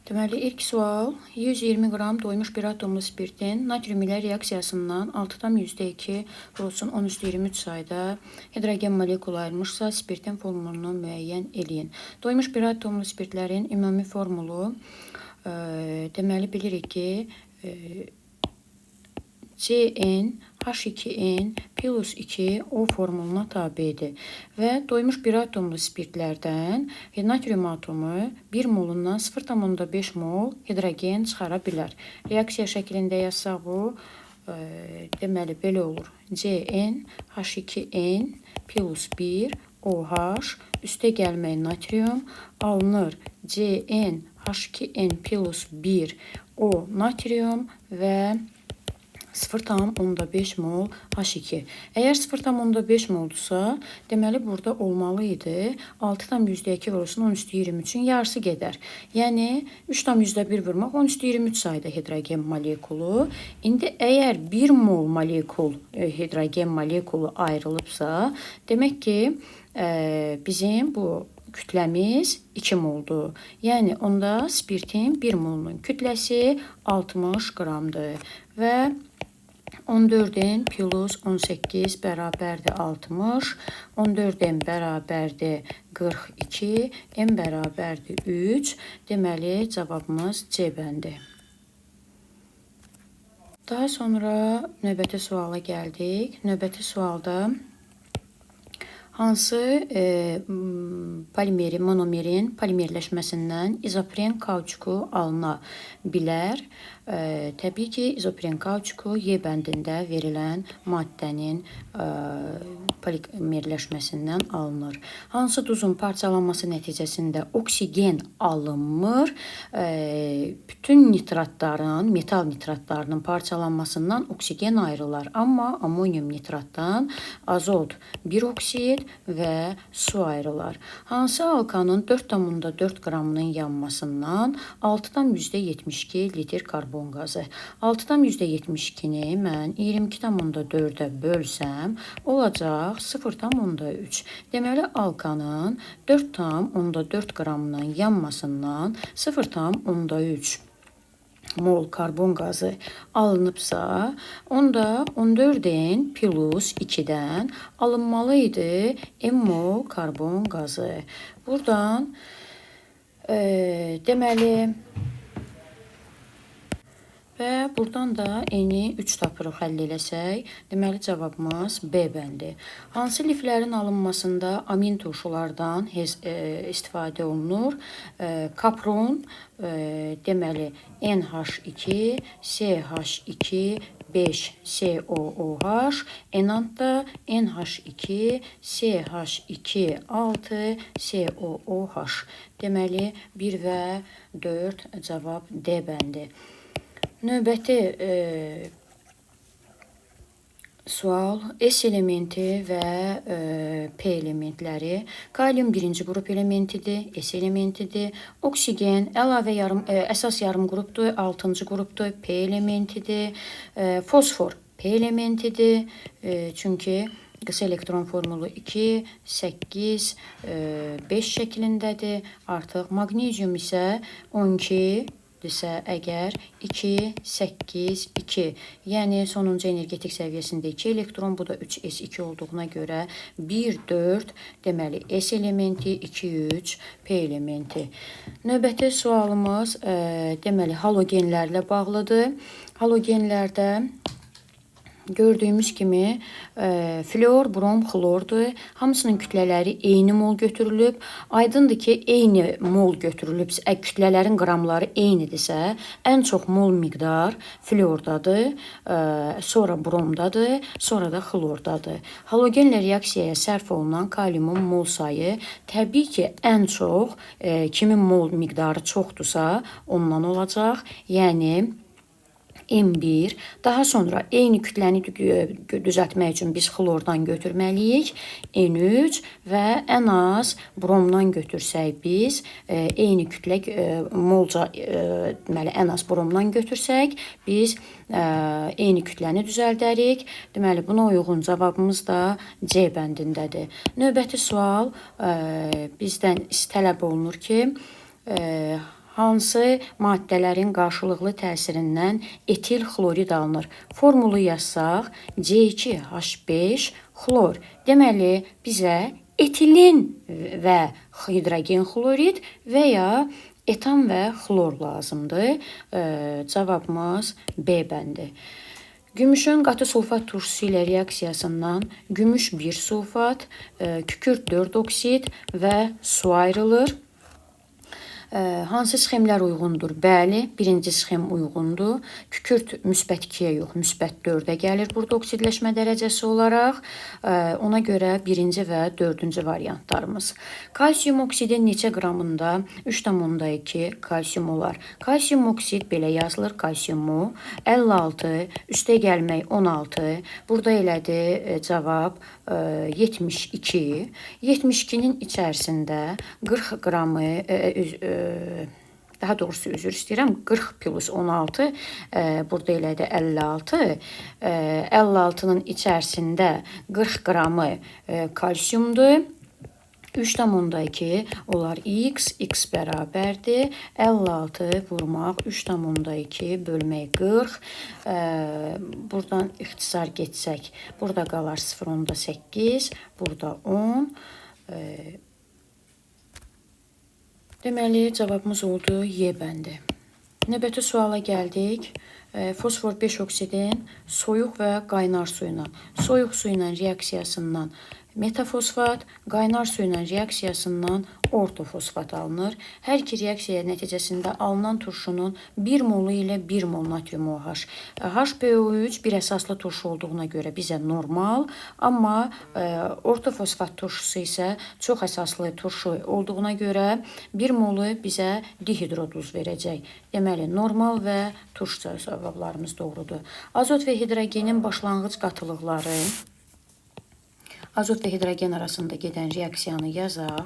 Deməli, ilk sual 120 qram doymuş bir atomlu spirtin natrium ilə reaksiyasından 6,2 vurulsun 10 üstü 23 sayda hidrogen molekulu ayrılmışsa, spirtin formulunu müəyyən eləyin. Doymuş bir atomlu spirtlərin ümumi formulu, deməli, bilirik ki, CN H2N plus 2 O formuluna tabedir. Və doymuş bir atomlu spirtlərdən natrium atomu 1 molundan 0,5 mol hidrogen çıxara bilər. Reaksiya şəklində yazsaq bu, deməli, belə olur. CN H2N plus 1 OH üstə gəlmək natrium alınır. CN H2N plus 1 O natrium və 0,5 mol H2. Əgər 0,5 moldursa, deməli burada olmalı idi 6,2 vurulsun 10 üstü 23-ün yarısı gedər. Yəni 3,1 vurmaq 10 üstü 23 sayda hidrogen molekulu. İndi əgər 1 mol molekul hidrogen molekulu ayrılıbsa, demək ki, bizim bu kütləmiz 2 moldur. Yəni onda spirtin 1 molunun kütləsi 60 qramdır və 14N plus 18 bərabərdir 60, 14N bərabərdir 42, N bərabərdir 3. Deməli, cavabımız C bəndi. Daha sonra növbəti suala gəldik. Növbəti sualda hansı polimerin, monomerin polimerləşməsindən izopren kauçuku alına bilər? Təbii ki, izopren kauçuku Y bəndində verilən maddənin polimerləşməsindən alınır. Hansı duzun parçalanması nəticəsində oksigen alınmır? Bütün nitratların, metal nitratlarının parçalanmasından oksigen ayrılar. Amma amonium nitratdan azot bir oksid və su ayrılar. Hansı alkanın 4,4 qramının yanmasından 6,72 litr karbon qazı. 6,72-ni mən 22,4-ə bölsəm, olacaq 0,3. Deməli, alkanın 4,4 qramının yanmasından 0,3 mol karbon qazı alınıbsa, onda 14N plus 2-dən alınmalı idi M mol karbon qazı. Buradan deməli, və buradan da N-i 3 tapırıq həll eləsək. Deməli, cavabımız B bəndi. Hansı liflərin alınmasında amin turşulardan istifadə olunur? Kapron, deməli, NH2, CH2, 5 COOH, enant da NH2, CH2, 6 COOH. Deməli, 1 və 4 cavab D bəndi. Növbəti sual S elementi və P elementləri. Kalium birinci qrup elementidir, S elementidir. Oksigen əlavə yarım, əsas yarım qrupdur, 6-cı qrupdur, P elementidir. Fosfor P elementidir. Çünki qısa elektron formulu 2, 8, 5 şəklindədir. Artıq maqnezium isə 12 isə əgər 2, 8, 2, yəni sonuncu energetik səviyyəsində 2 elektron, bu da 3s2 olduğuna görə 1, 4, deməli S elementi, 2, 3, P elementi. Növbəti sualımız deməli halogenlərlə bağlıdır. Halogenlərdə gördüyümüz kimi flor, brom, xlordur. Hamısının kütlələri eyni mol götürülüb. Aydındır ki, eyni mol götürülübsə, kütlələrin qramları eynidirsə, ən çox mol miqdar flordadır, sonra bromdadır, sonra da xlordadır. Halogenlə reaksiyaya sərf olunan kaliumun mol sayı təbii ki, ən çox kimin mol miqdarı çoxdursa, ondan olacaq. Yəni M1. Daha sonra eyni kütləni düzəltmək üçün biz xlordan götürməliyik. N3 və ən az bromdan götürsək biz eyni kütlə molca deməli ən az bromdan götürsək biz eyni kütləni düzəldərik. Deməli buna uyğun cavabımız da C bəndindədir. Növbəti sual bizdən tələb olunur ki, Hansı maddələrin qarşılıqlı təsirindən etil xlorid alınır? Formulu yazsaq, C2H5 xlor. Deməli, bizə etilin və hidrogen xlorid və ya etan və xlor lazımdır. Cavabımız B bəndi. Gümüşün qatı sulfat turşusu ilə reaksiyasından gümüş 1 sulfat, kükürt 4 oksid və su ayrılır. Hansı sxemlər uyğundur? Bəli, birinci sxem uyğundur. Kükürt müsbət 2-yə yox, müsbət 4-ə gəlir burada oksidləşmə dərəcəsi olaraq. Ona görə birinci və dördüncü variantlarımız. Kalsium oksidin neçə qramında 3,2 kalsium olar? Kalsium oksid belə yazılır, kalsiumu 56, üstə gəlmək 16. Burada elədi cavab 72. 72-nin içərisində 40 qramı, daha doğrusu üzr istəyirəm, 40 plus 16, burada elədi 56. 56-nın içərisində 40 qramı kalsiumdur. 3,2 olar x, x bərabərdir. 56 vurmaq 3,2 bölmək 40. Buradan ixtisar getsək, burada qalar 0,8, burada 10. Deməli, cavabımız oldu Y bəndi. Növbəti suala gəldik. Fosfor 5 oksidin soyuq və qaynar su ilə, soyuq su ilə reaksiyasından metafosfat, qaynar su ilə reaksiyasından ortofosfat alınır. Hər iki reaksiya nəticəsində alınan turşunun 1 molu ilə 1 mol natrium OH. HPO3 bir əsaslı turşu olduğuna görə bizə normal, amma ortofosfat turşusu isə çox əsaslı turşu olduğuna görə 1 molu bizə dihidroduz verəcək. Deməli, normal və turş cavablarımız doğrudur. Azot və hidrogenin başlanğıc qatılıqları. Azot və hidrogen arasında gedən reaksiyanı yazaq.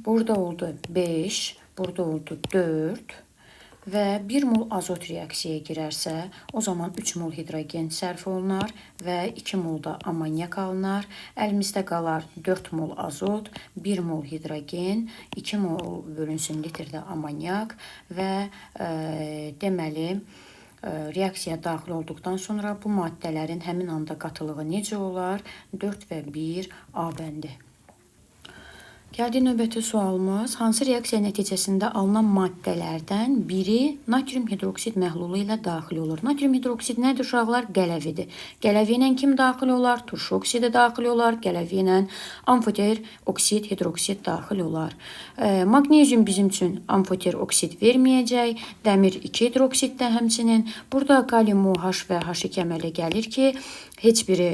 Burada oldu 5, burada oldu 4 və 1 mol azot reaksiyaya girərsə, o zaman 3 mol hidrogen sərf olunar və 2 mol da amonyak alınar. Əlimizdə qalar 4 mol azot, 1 mol hidrogen, 2 mol bölünsün litrdə amonyak və deməli, reaksiya daxil olduqdan sonra bu maddələrin həmin anda qatılığı necə olar? 4 və 1 A bəndi. Gəldi növbəti sualımız. Hansı reaksiya nəticəsində alınan maddələrdən biri natrium hidroksid məhlulu ilə daxil olur? Natrium hidroksid nədir uşaqlar? Qələvidir. Qələvi ilə kim daxil olar? Turşu oksidi daxil olar. Qələvi ilə amfoter oksid, hidroksid daxil olar. Maqnezium bizim üçün amfoter oksid verməyəcək. Dəmir 2 hidroksid də həmçinin. Burada kalium OH və H2 əmələ gəlir ki, heç biri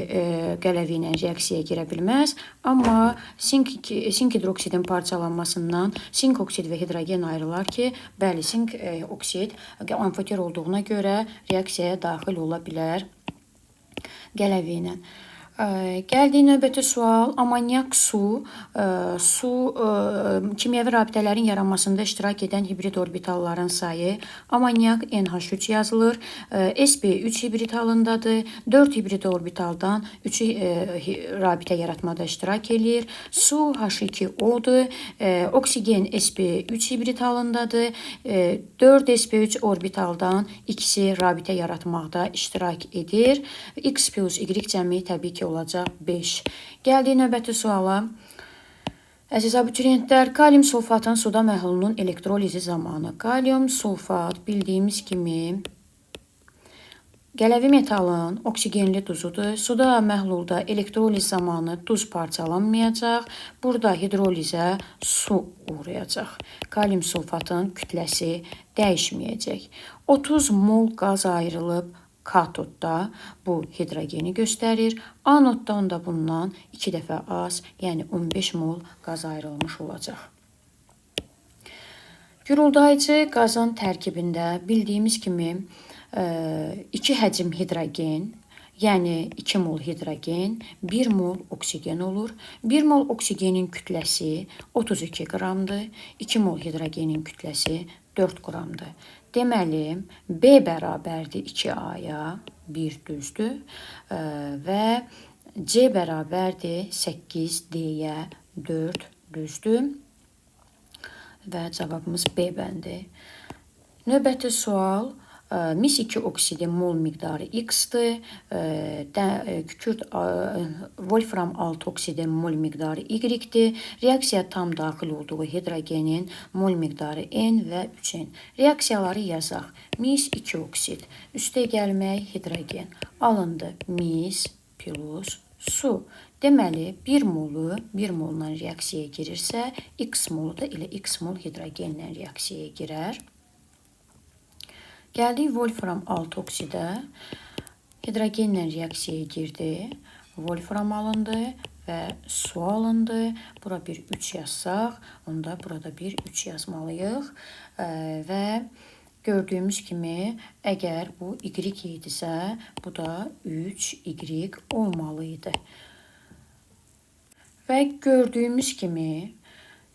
qələvi ilə reaksiyaya girə bilməz. Amma sink hidroksidin parçalanmasından sink oksid və hidrogen ayrılar ki, bəli, sink oksid amfoter olduğuna görə reaksiyaya daxil ola bilər qələvi ilə. Gəldik növbəti sual. Amonyak su, kimyəvi rabitələrin yaranmasında iştirak edən hibrid orbitalların sayı. Amonyak NH3 yazılır. sp3 hibrid halındadır. 4 hibrid orbitaldan 3-ü rabitə yaratmada iştirak eləyir. Su H2O-dur. Oksigen sp3 hibrid halındadır. 4 sp3 orbitaldan ikisi rabitə yaratmaqda iştirak edir. X plus Y cəmi təbii ki olacaq 5. Gəldik növbəti suala. Əziz abituriyentlər, kalium sulfatın suda məhlulunun elektrolizi zamanı. Kalium sulfat bildiyimiz kimi qələvi metalın oksigenli duzudur. Suda məhlulda elektroliz zamanı duz parçalanmayacaq. Burada hidrolizə su uğrayacaq. Kalium sulfatın kütləsi dəyişməyəcək. 30 mol qaz ayrılıb katodda, bu hidrogeni göstərir. Anoddan da bundan 2 dəfə az, yəni 15 mol qaz ayrılmış olacaq. Güruldayıcı qazın tərkibində bildiyimiz kimi 2 həcm hidrogen, yəni 2 mol hidrogen, 1 mol oksigen olur. 1 mol oksigenin kütləsi 32 qramdır. 2 mol hidrogenin kütləsi 4 qramdır. Deməli, B bərabərdir 2A-ya, 1 düzdür və C bərabərdir 8D-yə, 4 Düzdür. Və cavabımız B bəndi. Növbəti sual. Mis 2 oksidi mol miqdarı X-dir. Kükürt wolfram 6 oksidin mol miqdarı Y-dir. Reaksiya tam daxil olduğu hidrogenin mol miqdarı N və 3N. Reaksiyaları yazaq. Mis 2 oksid. Üstə gəlmək hidrogen. Alındı mis plus su. Deməli, 1 molu 1 molla reaksiyaya girirsə, X molu da elə X mol hidrogenlə reaksiyaya girər. Gəldik wolfram 6 oksidə. Hidrogenlə reaksiyaya girdi. Wolfram alındı və su alındı. Bura bir 3 yazsaq, onda burada bir 3 yazmalıyıq. Və gördüyümüz kimi, əgər bu Y idisə, bu da 3Y olmalı idi. Və gördüyümüz kimi,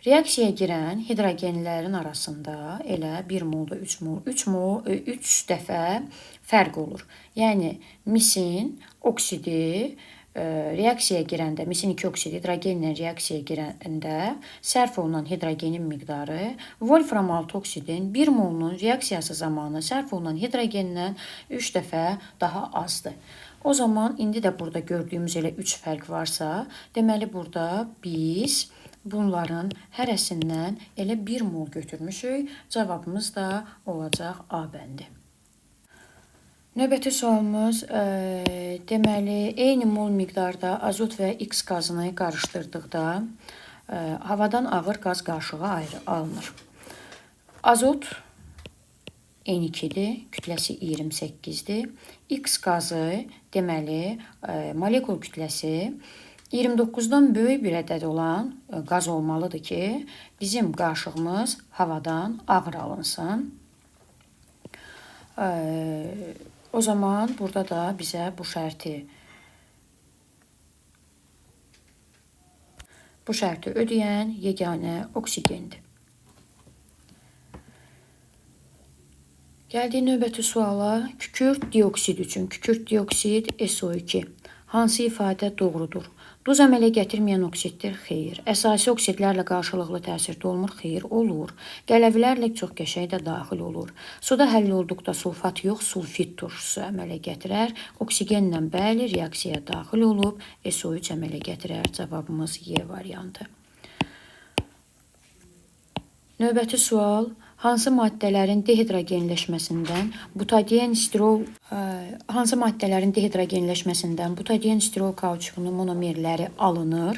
reaksiyaya girən hidrogenlərin arasında elə 1 molda 3 mol, 3 mol, 3 dəfə fərq olur. Yəni, misin oksidi reaksiyaya girəndə, misin 2 oksidi hidrogenlə reaksiyaya girəndə sərf olunan hidrogenin miqdarı wolfram 6 oksidin 1 molunun reaksiyası zamanı sərf olunan hidrogendən 3 dəfə daha azdır. O zaman indi də burada gördüyümüz elə 3 fərq varsa, deməli burada biz bunların hərəsindən elə 1 mol götürmüşük. Cavabımız da olacaq A bəndi. Növbəti sualımız, deməli, eyni mol miqdarda azot və X qazını qarışdırdıqda havadan ağır qaz qaşığı ayrı alınır. Azot N2-dir, kütləsi 28-dir. X qazı, deməli, molekul kütləsi 29-dan böyük bir ədəd olan qaz olmalıdır ki, bizim qaşığımız havadan ağır alınsın. O zaman burada da bizə bu şərti ödəyən yeganə oksigendir. Gəldik növbəti suala. Kükürt dioksid üçün. Kükürt dioksid SO2. Hansı ifadə doğrudur? Duz əmələ gətirməyən oksiddir? Xeyr. Əsasi oksidlərlə qarşılıqlı təsirdə olmur? Xeyr, olur. Qələvlərlə çox qəşəng də daxil olur. Suda həll olduqda sulfat yox, sulfit turşusu əmələ gətirər. Oksigenlə bəli, reaksiyaya daxil olub SO3 əmələ gətirər. Cavabımız Y variantı. Növbəti sual. Hansı maddələrin dehidrogenləşməsindən butadien stirol kauçukunun monomerləri alınır?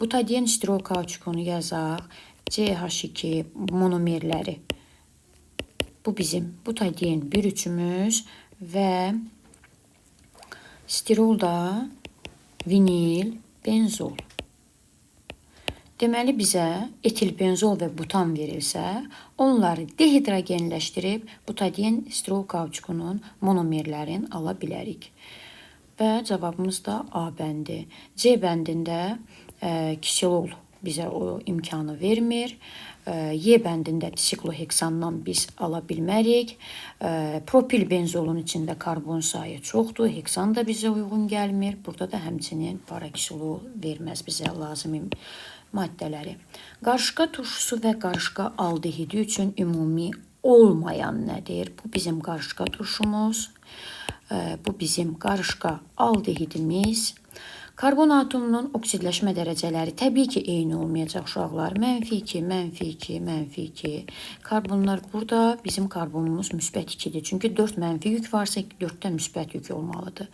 Butadien stirol kauçukunu yazaq. CH2 monomerləri. Bu bizim butadien 1,3-ümüz və stirol da vinil, benzol. Deməli, bizə etilbenzol və butan verilsə, onları dehidrogenləşdirib butadien stirol kauçukunun monomerlərini ala bilərik. Və cavabımız da A bəndi. C bəndində kisilol bizə o imkanı vermir. Y bəndində sikloheksandan biz ala bilmərik. Propil benzolun içində karbon sayı çoxdur. Heksan da bizə uyğun gəlmir. Burada da həmçinin parakisilol verməz bizə lazım maddələri. Qarışqa turşusu və qarışqa aldehidi üçün ümumi olmayan nədir? Bu bizim qarışqa turşumuz. Bu bizim qarışqa aldehidimiz. Karbon atomunun oksidləşmə dərəcələri təbii ki, eyni olmayacaq uşaqlar. -2, -2, -2. Karbonlar burada, bizim karbonumuz müsbət 2-dir. Çünki 4 mənfi yük varsa, 4-də müsbət yük olmalıdır.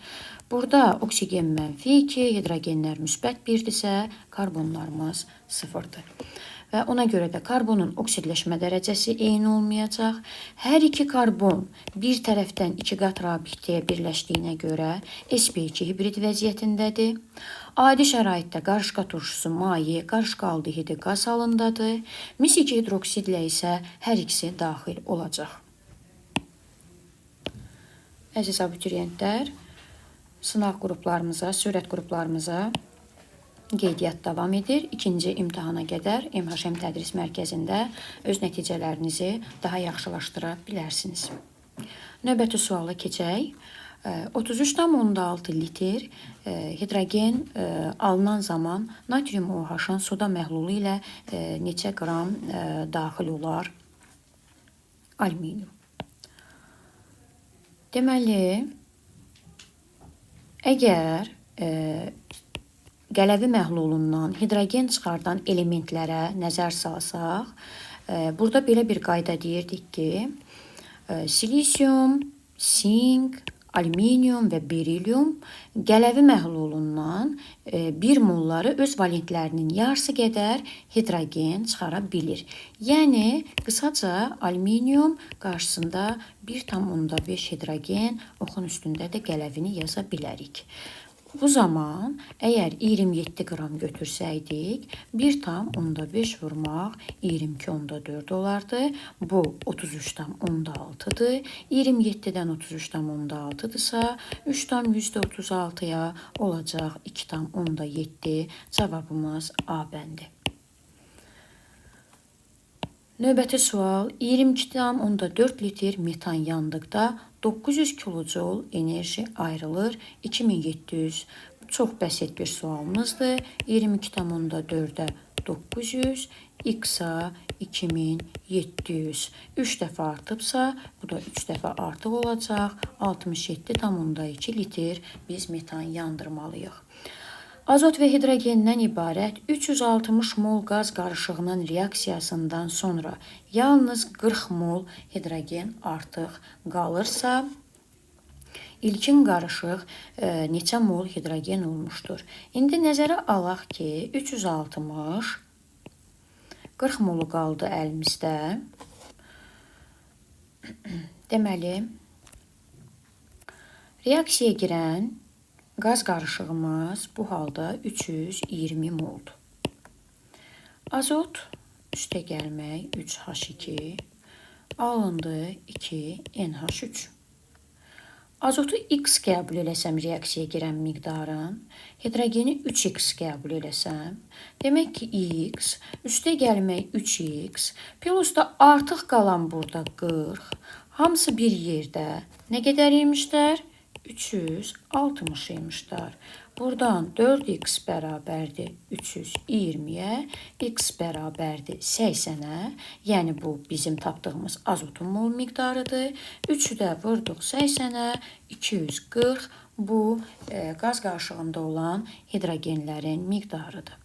Burada oksigen -2, hidrogenlər müsbət 1-dirsə, karbonlarımız 0-dır. Və ona görə də karbonun oksidləşmə dərəcəsi eyni olmayacaq. Hər iki karbon bir tərəfdən iki qat rabitəyə birləşdiyinə görə sp2 hibrid vəziyyətindədir. Adi şəraitdə qarışqa turşusu maye, qarışqa aldehidi qaz halındadır. Mis 2 hidroksidlə isə hər ikisi daxil olacaq. Əziz abituriyentlər, sınaq qruplarımıza, sürət qruplarımıza qeydiyyat davam edir. İkinci imtahana qədər MHM Tədris Mərkəzində öz nəticələrinizi daha yaxşılaşdıra bilərsiniz. Növbəti suala keçək. 33,6 litr hidrogen alınan zaman natrium OH-ın soda məhlulu ilə neçə qram daxil olar alüminium? Deməli, əgər qələvi məhlulundan hidrogen çıxardan elementlərə nəzər salsaq, burada belə bir qayda deyirdik ki, silisium, sink, alüminium və berilium qələvi məhlulundan 1 molları öz valentlərinin yarısı qədər hidrogen çıxara bilir. Yəni, qısaca alüminium qarşısında 1,5 hidrogen oxun üstündə də qələvini yaza bilərik. Bu zaman əgər 27 qram götürsəydik, 1,5 vurmaq 22,4 olardı. Bu 33,6-dır. 27-dən 33,6-dırsa, 3,36-ya olacaq 2,7. Cavabımız A bəndi. Növbəti sual 22,4 litr metan yandıqda 900 kilojoule enerji ayrılır. 2700 çox bəsit bir sualımızdır. 22,4-ə 900, x-a 2700. 3 dəfə artıbsa, bu da 3 dəfə artıq olacaq. 67,2 litr biz metan yandırmalıyıq. Azot və hidrogendən ibarət 360 mol qaz qarışığının reaksiyasından sonra yalnız 40 mol hidrogen artıq qalırsa, ilkin qarışıq neçə mol hidrogen olmuşdur? İndi nəzərə alaq ki, 360, 40 molu qaldı əlimizdə. Deməli, reaksiyaya girən qaz qarışığımız bu halda 320 moldur. Azot üstə gəlmək 3H2, alındı 2 NH3. Azotu X qəbul eləsəm reaksiyaya girən miqdarın, hidrogeni 3X qəbul eləsəm, demək ki X, üstə gəlmək 3X, plus da artıq qalan burada 40, hamısı bir yerdə nə qədər imişlər? 360 imişlər. Buradan 4x bərabərdir 320-yə, x bərabərdir 80-ə. Yəni bu bizim tapdığımız azotun mol miqdarıdır. 3-ü də vurduq 80-ə, 240. Bu qaz qarışığında olan hidrogenlərin miqdarıdır.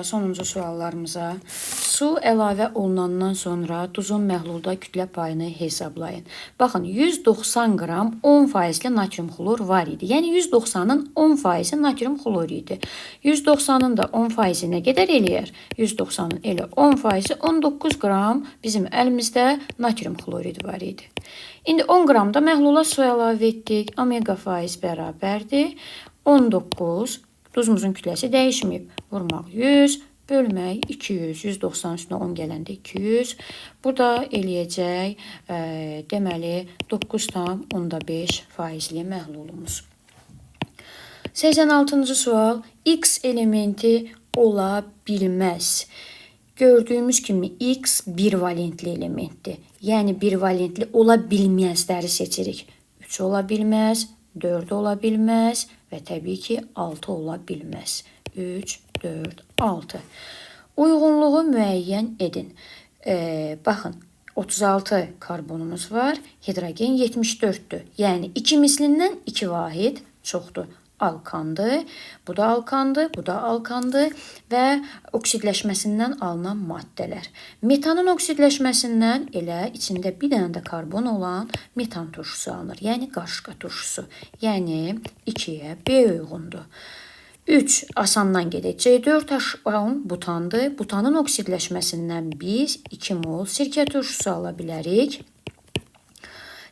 Sonuncu suallarımıza. Su əlavə olunandan sonra duzun məhlulda kütlə payını hesablayın. Baxın, 190 qram 10%li natrium xlor var idi. Yəni 190-ın 10% natrium xlor idi. 190-ın da 10% nə qədər eləyər? 190-ın elə 10% 19 qram bizim əlimizdə natrium xloridi var idi. İndi 10 qram da məhlula su əlavə etdik. Omega faiz bərabərdir. 19. Duzumuzun kütləsi dəyişməyib. Vurmaq 100, bölmək 200. 190 üstünə 10 gələndə 200. Bu da eləyəcək, deməli, 9,5 faizli məhlulumuz. 86-cı sual. X elementi ola bilməz. Gördüyümüz kimi X bir valentli elementdir. Yəni bir valentli ola bilməzləri seçirik. 3 ola bilməz, 4 ola bilməz və təbii ki 6 ola bilməz. 3, 4, 6. Uyğunluğu müəyyən edin. Baxın, 36 karbonumuz var, hidrogen 74-dür. Yəni 2 mislindən 2 vahid çoxdur. Alkandır, bu da alkandır, bu da alkandır və oksidləşməsindən alınan maddələr. Metanın oksidləşməsindən elə içində bir dənə də karbon olan metan turşusu alınır. Yəni qarışqa turşusu. Yəni 2-yə B uyğundur. 3 asandan gedək. C4H10 butandır. Butanın oksidləşməsindən biz 2 mol sirkə turşusu ala bilərik.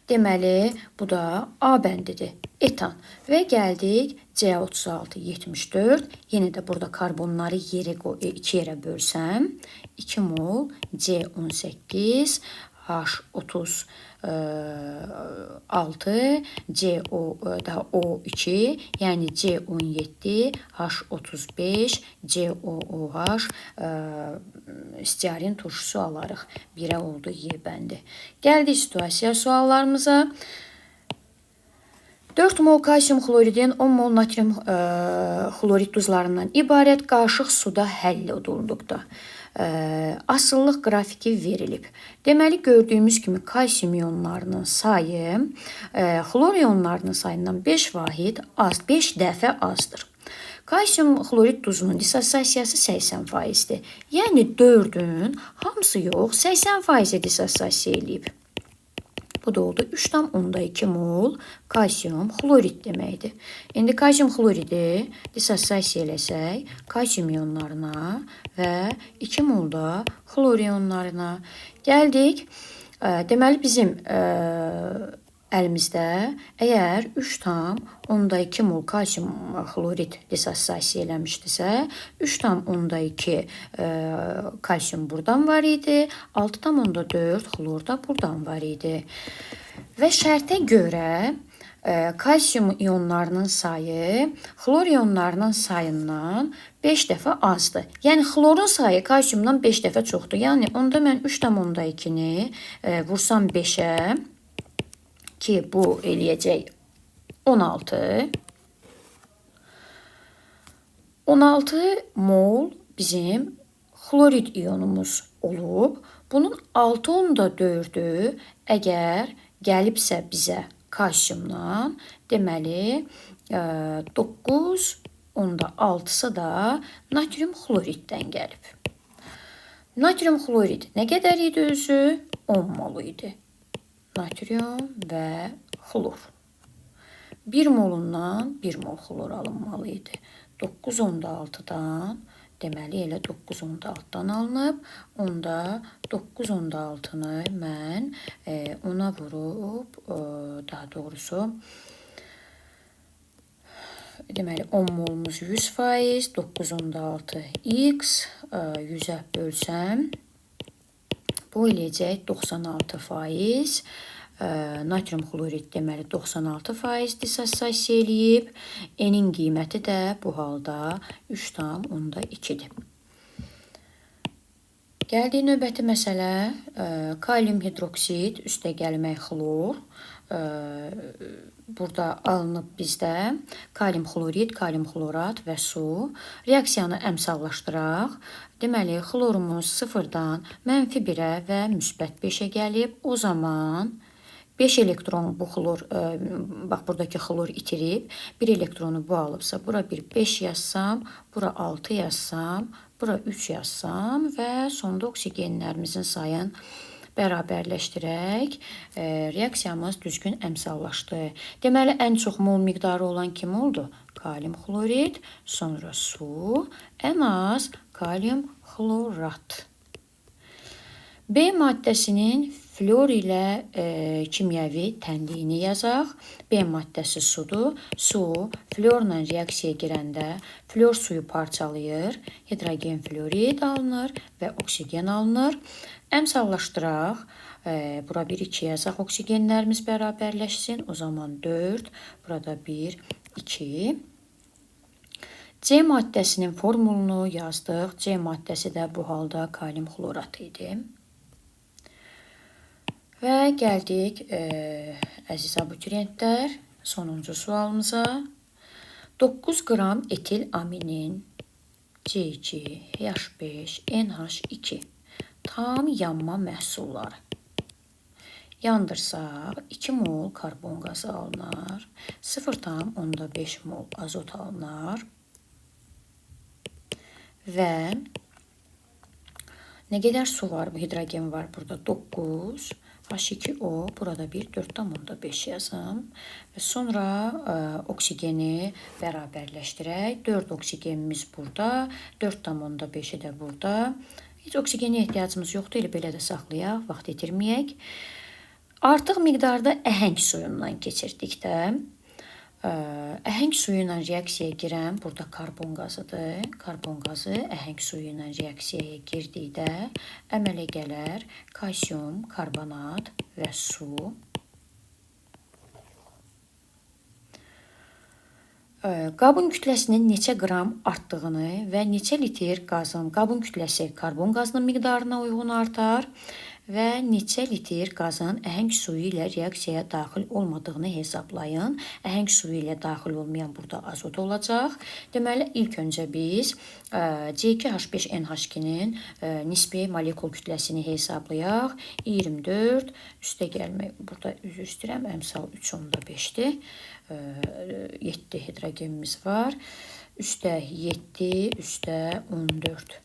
Deməli, bu da A bəndidir. Etan. Və gəldik C36 74. Yenə də burada karbonları iki yerə bölsəm, 2 mol C18 H36 CO daha O2, yəni C17 H35 COOH stearin turşusu alarıq. 1-ə oldu Y bəndi. Gəldik situasiya suallarımıza. 4 mol kalsium xloridin 10 mol natrium xlorid duzlarından ibarət qaşıq suda həll olunduqda asılılıq qrafiki verilib. Deməli, gördüyümüz kimi kalsium ionlarının sayı xlor ionlarının sayından 5 vahid az, 5 dəfə azdır. Kalsium xlorid duzunun disosiasiyası 80%-dir. Yəni 4-ün hamısı yox, 80%-i disosiasiya eləyib. Bu da oldu 3,2 mol kalsium xlorid deməkdir. İndi kalsium xloridi disosiasiya eləsək, kalsium ionlarına və 2 mol da xlor ionlarına gəldik. Deməli, bizim əlimizdə əgər 3,2 mol kalsium xlorid disosiasiya eləmişdisə, 3,2 kalsium buradan var idi, 6,4 xlor da buradan var idi. Və şərtə görə kalsium ionlarının sayı xlor ionlarının sayından 5 dəfə azdır. Yəni xlorun sayı kalsiumdan 5 dəfə çoxdur. Yəni onda mən 3,2-ni vursam 5-ə, ki bu eləyəcək 16. 16 mol bizim xlorid ionumuz olub. Bunun 6,4-ü əgər gəlibsə bizə kalsiumdan, deməli 9,6-sı da natrium xloriddən gəlib. Natrium xlorid nə qədər idi özü? 10 mol idi. Natrium və xlor. 1 molundan 1 mol xlor alınmalı idi. 9,6-dan, deməli elə 9,6-dan alınıb. Onda 9,6-nı mən ona vurub, daha doğrusu, deməli 10 molumuz 100%, 9,6 x 100-ə bölsəm, bu eləyəcək 96%. Natrium xlorid deməli 96% disosiasiya eləyib. N-in qiyməti də bu halda 3,2-dir. Gəldik növbəti məsələ. Kalium hidroksid üstə gəlmək xlor. Burada alınıb bizdə kalium xlorid, kalium xlorat və su. Reaksiyanı əmsallaşdıraq. Deməli, xlorumuz 0-dan -1-ə və müsbət 5-ə gəlib. O zaman 5 elektron bu xlor, bax buradakı xlor itirib, 1 elektronu bu alıbsa, bura bir 5 yazsam, bura 6 yazsam, bura 3 yazsam və sonda oksigenlərimizin sayını bərabərləşdirək, reaksiyamız düzgün əmsallaşdı. Deməli, ən çox mol miqdarı olan kim oldu? Kalium xlorid, sonra su, ən az kalium xlorat. B maddəsinin flor ilə kimyəvi tənliyini yazaq. B maddəsi sudur. Su florla reaksiyaya girəndə flor suyu parçalayır, hidrogen florid alınır və oksigen alınır. Əmsallaşdıraq. Bura 1, 2 yazaq, oksigenlərimiz bərabərləşsin. O zaman 4, burada 1, 2. C maddəsinin formulunu yazdıq. C maddəsi də bu halda kalium xlorat idi. Və gəldik, əziz abituriyentlər, sonuncu sualımıza. 9 qram etil aminin C2, H5, NH2 tam yanma məhsulları. Yandırsaq 2 mol karbon qazı alınar, 0,5 mol azot alınar və nə qədər su var, bu hidrogen var burada 9, H2O, burada 1, 4,5 yazam və sonra oksigeni bərabərləşdirək. 4 oksigenimiz burada, 4,5-i də burada. Heç oksigenə ehtiyacımız yoxdur, elə belə də saxlayaq, vaxt itirməyək. Artıq miqdarda əhəng suyundan keçirdikdə Əhəng suyu ilə reaksiyaya girən burada karbon qazıdır. Karbon qazı əhəng suyu ilə reaksiyaya girdikdə əmələ gələr kalsium karbonat və su. Qabın kütləsinin neçə qram artdığını və neçə litr qazın qabın kütləsi karbon qazının miqdarına uyğun artar və neçə litr qazın əhəng suyu ilə reaksiyaya daxil olmadığını hesablayın. Əhəng suyu ilə daxil olmayan burada azot olacaq. Deməli, ilk öncə biz C2H5NH2-nin nisbi molekul kütləsini hesablayaq. 24, üstə gəlmək, burada üzr istəyirəm, əmsal 3,5-dir. 7 hidrogenimiz var. Üstə 7, üstə 14.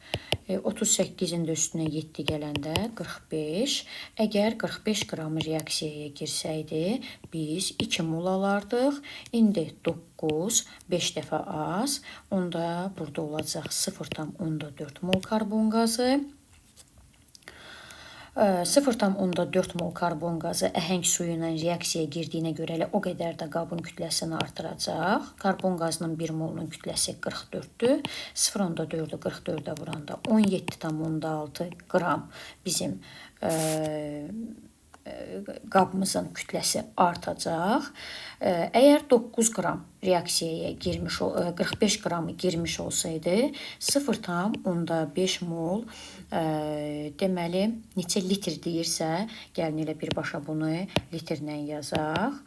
38-in də üstünə 7 gələndə 45. Əgər 45 qram reaksiyaya girsəydi, biz 2 mol alardıq. İndi 9, 5 dəfə az. Onda burada olacaq 0,4 mol karbon qazı. 0,4 mol karbon qazı əhəng suyu ilə reaksiyaya girdiyinə görə elə o qədər də qabın kütləsini artıracaq. Karbon qazının 1 molunun kütləsi 44-dür. 0,4-ü 44-ə vuranda 17,6 qram bizim qabımızın kütləsi artacaq. Əgər 9 qram reaksiyaya girmiş, 45 qramı girmiş olsaydı, 0,5 mol, deməli, neçə litr deyirsə, gəlin elə birbaşa bunu litrlə yazaq.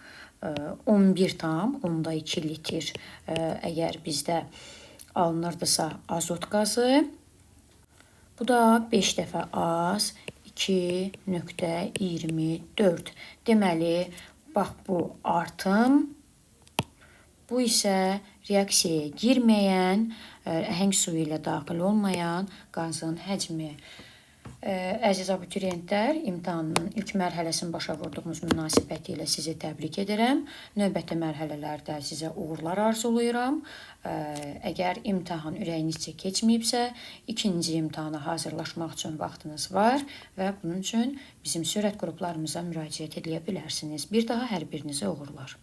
11,2 litr əgər bizdə alınırdısa azot qazı, bu da 5 dəfə az, 2,24. Deməli, bax bu artım, bu isə reaksiyaya girməyən, əhəng suyu ilə daxil olmayan qazın həcmi. Əziz abituriyentlər, imtahanın ilk mərhələsini başa vurduğumuz münasibəti ilə sizi təbrik edirəm. Növbəti mərhələlərdə sizə uğurlar arzulayıram. Əgər imtahan ürəyinizcə keçməyibsə, ikinci imtahana hazırlaşmaq üçün vaxtınız var və bunun üçün bizim sürət qruplarımıza müraciət edə bilərsiniz. Bir daha hər birinizə uğurlar.